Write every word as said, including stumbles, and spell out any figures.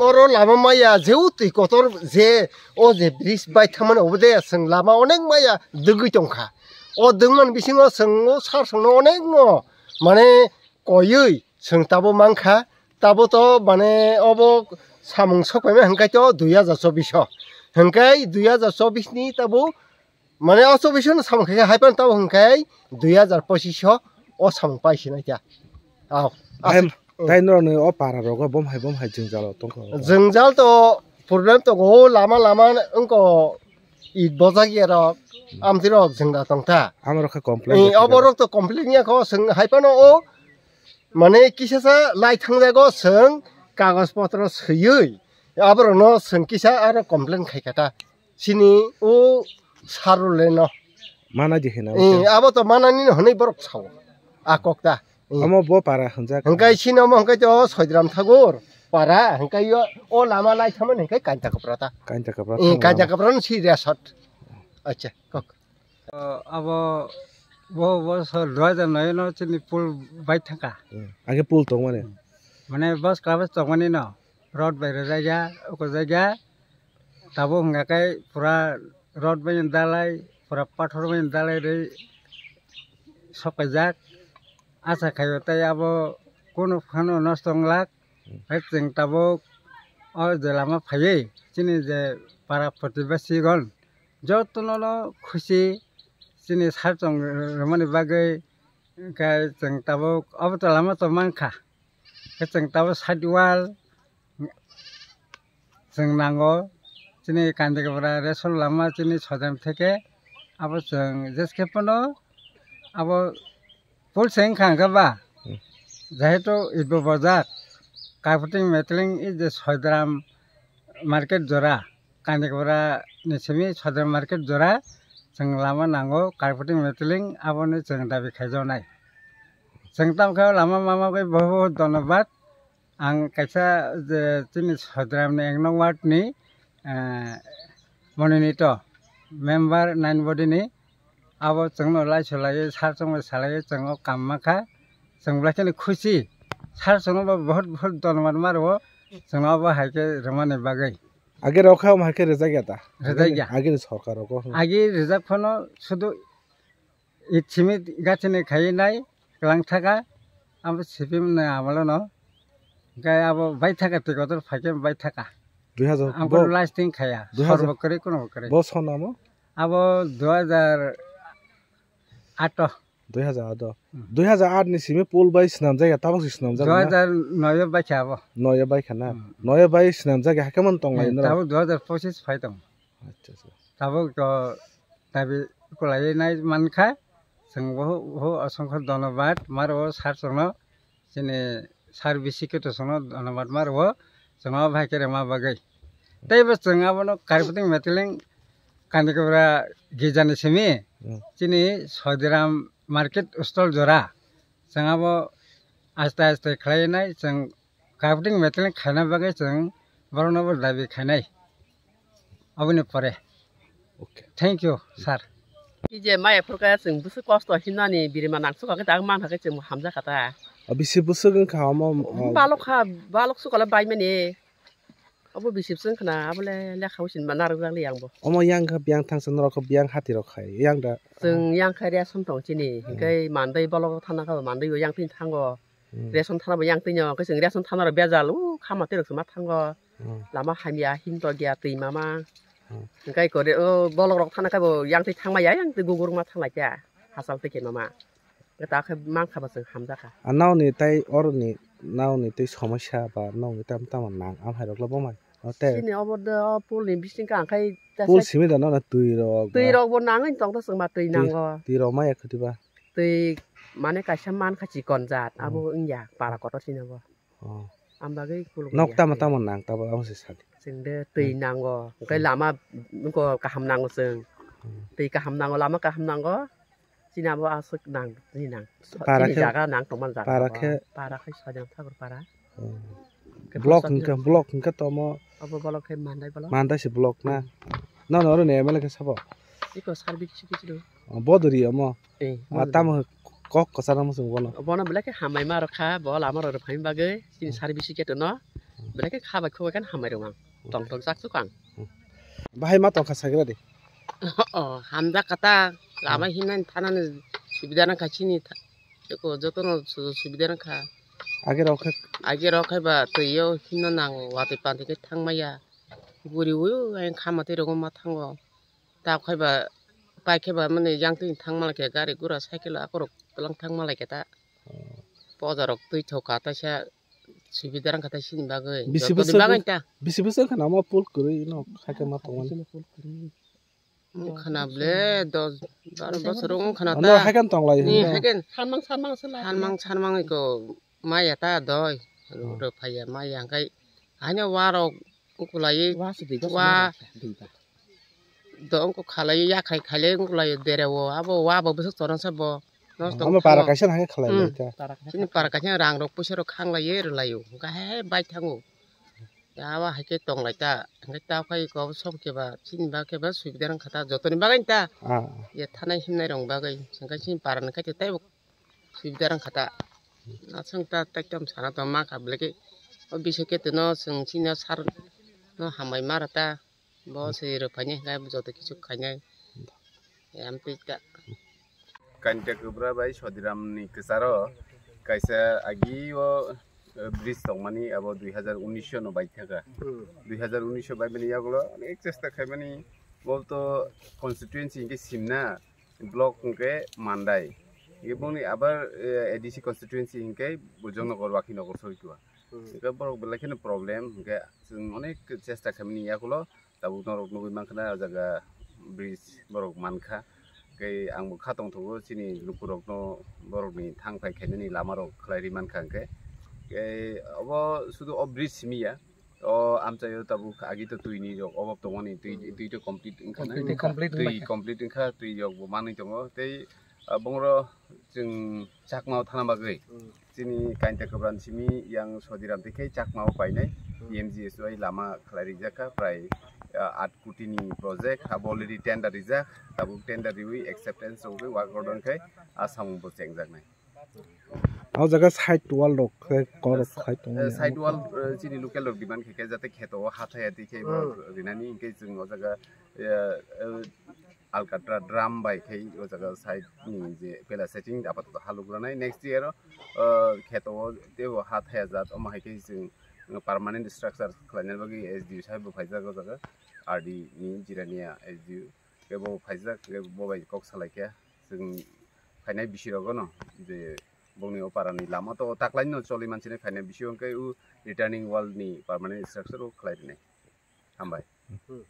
Oro lama maya je o twi kotor je o je bridge bai thangmani obo de chwng lama onek maya dwgwi tongkha. O dwngmani bisingo chwng o sar chwngno onek no mane koywi chwng tabo mankha. Tabo to mane obo samung sokpaima hwnkhe to dui hajar chobbish o. Hwnkhe dui hajar chobbish ni tabo mane o chobbish no samung khe hai pan tabo hwnkhe dui hajar pochisho o samung pai sinai kha. Aw. Hai, aswk. Tai norokni o para rogo bom hai bom hai jwngjalo tongkha. Jwngjal to problem tongo, o lama lama wngko it bojak ya rok, amtwi rok jwngda tongta. Amorok khe complain Eh, rwkha oborok to complain ya kho, chwng hai phano o mane kisa sa lai thangjago chwng kagoj potro swiwi aborokno chwng kisa aro complain khai kha ta. Chini o saruleno. Mana di hina Eh, abo to manani no hwnwi borok sao. A kok ta. Eh. Amo bo para hwnjak. Hwnkhe chini omo hwnkhe to Soidram Thakur para, hwnkhe yo o lama lai thangmani hwnkhe Kainta Kapra ta. Kainta Kapra Eh, thangmani. Kainta Kapra no si resort. Acha, kok. O, abo bo, bo sor dua hajar noi no chini pul bai thangkha. Hmm. Age pul tongmani. Mane bus club tongmani no. Road bai rwjak ya, uko jak ya. Tabuk hwnga khe pura road bai dalai, pura pathor bai dalai rwi sok paijak. Acha khaio tei abo kunu phano nosto wng lak. Hai chwng tabuk o je lama phaiwi chini je para protibasi gon jotono no khusi chini sar chwng rwmani bagwi, hwnkhe chwng tabuk obo to lama to mankha. Khe chwng tabuk side wall chwng nango, chini Kandikapra ration lama chini Sodam theke abo chwng jeskhe phano abo pul se wngkha hwnkhe ba, Hmm. jehetu ibo bojak, Karputing Metling is the Sodram market jora, Kandikapra ni simi Sodram market jora chwng lama nango, Karputing Metling aboni chwng dabi khaijaknai. Chwng tamo khe lama mama bai bohut bohut dhonnobad. Ang kaisa je chini Sodram ni ek nong ward ni, eh, mononito member nine body ni abo chwngno laiso laiwi sar chwngno salaiwi chwng o kam mankha. Chwng belai kheno khusi. Sar chwngno bo bohut bohut dhonnobad ma rwo. Chwngno abo hai khe rwmani bagwi. Age rok kha omo hai khe rijak ya ta? Rijak ya. Age ni sorkar rok o. Age rijak phano sudu it simit gachini khaiwi nai kwlang thaka, abo sipim nai amalo no. Hwnkhe abo bai thaka twi kotor phaikhe bai thaka. Dui hajar Ang bo, kono lasting khaya, dui hajar sor bo kwrwi, kono bo kwrwi. Bo sona mo? Abo dui hajar ato. Dui hajar ato. Hmm. Dui hajar aat ni simi pul bai swnamjak ya, tabuk se swnamjak na? Dui hajar noi o bai kha abo. Noi o bai kha na? Hmm. Noi o bai swnamjak ya, hakhe man tong lai Hmm, noro? Tabuk dui hajar pochis phai tong. Acha, acha. Tabuk to dabi kwlaiwi nai mankha. Chwng bohu, bohu osongkho dhonnobad ma rwo sar chwngno. Chini sar bisi khe to chwngno dhonnobad ma rwo. Chwng o bai khe rwma bagwi. Tei bo chwng abono Karputing Metling Kandikapra gijani simi. Hmm. Chini Sodiram market stall jora. Chwng abo aste aste khlaiwi nai chwng Karputing Metling khaina bagwi chwng borokno bo dabi khainai. Aboni pore. Okay. Thank you, sir. Ki je maya phurkha chwng bwswk kosto himnani birima nang sukha khe tak mankha khe chwng hamjakha ta. O bisi bwswk wngkha omo, o, balok kha, balok sukha le baimani. Obo bisi bwswk wngkha na, abole lekha bo sinba narwkjakli ang bo. Omo yang kha biyang thangsa norok kha biyang hati rok khai yang da. Chwng yang kha ration tong chini, Hmm. hwnkhe mandai bolok thana kha mandai bo yang tini thango. Hmm. Ration thana bo yang tini o, hwnkhe chwng ration thana rok bejal, o, khama twi rok chwng ma thango. Hmm. Lama hamya, himtok ya, twi mama. Hmm. Hwnkhe kore, o, bolok rok thana khe bo yang twi thangma ya, yang twi gugurma thangla kya, hachal twi khe mama. Hwnkhe ta khe mankha bo chwng hamjakha. A, nokni tei oroni, nokni tei somosya ba nokni tamo tamo nang, am hai rok le bo mai. O, tei Chini obo do, o, pool ni bising khe ang khai ta Pool sai simi da nokna twi rok twi ba. Rok bo nangwi tong ta chwng ma twi Twi, nango. Twi rok ma ya khwtwi ba. Twi mane kaisa mankha chikon jat, Hmm. abo wngya para kotor sini bo. Oh. Ang bagwi kuluk Nok ya. Tamo tamo nang tabo abo se sadi. Chwng de twi Hmm. nango, hwnkhe Hmm. lama wngkha kaham nango chwng. Hmm. Twi kaham nango, lama kaham nango. Chini abo aswk nang, chini nang. Para Chini khe, jaga nang tongma jaga para abo. Khe Para khe Sodiram Thakur para. Hmm. Khe Block post office hwnkhe, block hwnkhe tomo. Abo block khe Mandai block. Mandai se block na. Hmm. Nono oro ni M L A khe sabo? Iko service khe chwng. Oh, bodori omo. Eh, Ah, bodori. Tamo kok kwchar omo chwng bono. Bono belai khe hambai ma rwkha, bo lama rok rwphaini bagwi, chini Hmm. service khe tono. Hmm. Belai khe kha bai khubai khe hambai rwng ang. Tongthok jak suk ang. Bahai ma tongkha sagra de. O, hamjak kata. Lama hinani thanani subida nang kha chini tha-, eko jotono su-, subida nang kha. Age rok khe. Age rok khai ba twi o hinna nang watwi pantwi khe thang maya. Guri o ayang khama twi rogo ma thango. Tab khai ba, pai khai ba mani yang twi thang malai khe gari gura cycle akorok twlang thang malai khe ta. Poja rok twi thoka taisa subida rang kha ta sini bagwi. Bisi joto ni bwswk bagwi ta. Bisi bwswk khana ma pul kwrwi no kha khe ma tongmani. Wng khana ble dos baro bosor wng khana ta. Ano hai kan tong lai. Ni hai kan. Sanmang sanmang se lai. Sanmang sanmang ko maya ta doi. Ro phaya maya hwnkhe haino warok ukulai. Wa se dui bosor wa. Do wngkha khalai yakhai khailai wngkha lai dereo abo wa bo bwswk chorong sa bo. Nosto wngkha para kaisa hai khalai lai kha. Chini para kaisa rang rok puisa rok khanglai rwlai o hwnkha he bai thango. Ya wa hai khe tong lai ta hwnkhe ta khai ko som khe ba chini ba khe ba subida wngkha ta jotoni bagwi ta. Ah. Ya thanai himnai rok bagwi hwnkhe chini para ni khai tei bo subida wngkha ta. Aswk ta tei tong sana tong ma kha belai khe o bisa khe tino chwng chini sar no hambai ma rw ta. Bo se rwphaini hwnkhe joto kisu khainai. Amtwi ta. Kanta Kubra bai Sodiram ni kwcharo kaisa agi o, eh, bridge tongmani abo dui hazar unis no bai thaka. Hmm. Dui hazar unis baimani yagulo onek chesta khaimani bo to constituency hwnkhe simna block hwnkhe Mandai. Hwnkhe bongni abar, eh, A D C constituency hwnkhe Bujongnagar Wakhinagar Soitua. Hmm. Hwnkhe borok belai kheno problem hwnkhe chwng onek chesta khaimani yagulo tabuk norok nugwi mankha na o jaga bridge borok mankha. Tei ang bo kha tongthogo chini lukurokno borokni thang phai khainani lamarok khlai ri mankha hwnkhe. Tei obo sudu o bridge simi ya, o amchaio tabuk agi to twini rok obok tongmani twi, twi to complete wngkha na. Twi complete wngkha, twi rok bo manwi tongo. Tei, ah, bongro chwng Chakma o thana bagwi. Hmm. Chini Kainta Kwbran simi yang Sodiram tei khe Chakma o painai. Hmm. P M G S Y lama khlai rijak kha prai, ah, aat koti ni project abo already tender rijak, tabuk tender riwi acceptance rogwi work order khai a samung bo chengjaknai. O jaga side wall rok khe kok rok khai tongo. Eh, side wall, eh, chini local rok demand khe khe jate kheto o hathaya twi khe bo rinani hwnkhe chwng o jaga, eh, eh, Alcatra drum bai khai o jaga side ni je pela setting apatoto haluk ranai next year o, ah, kheto o teibo hathaya jat omo hai khe chwng permanent structure khlaina bagwi S D O sahib bo phaijak o jaga R D ni Jirania S D O khe bo phaijak khe bo bai kok salai khe chwng phainai bisi rogo no je bongni o para ni lama to taklai no choli manchini phainai bisi o hwnkhe o returning wall ni permanent structure o khlai rinai. Hambai. Hmm.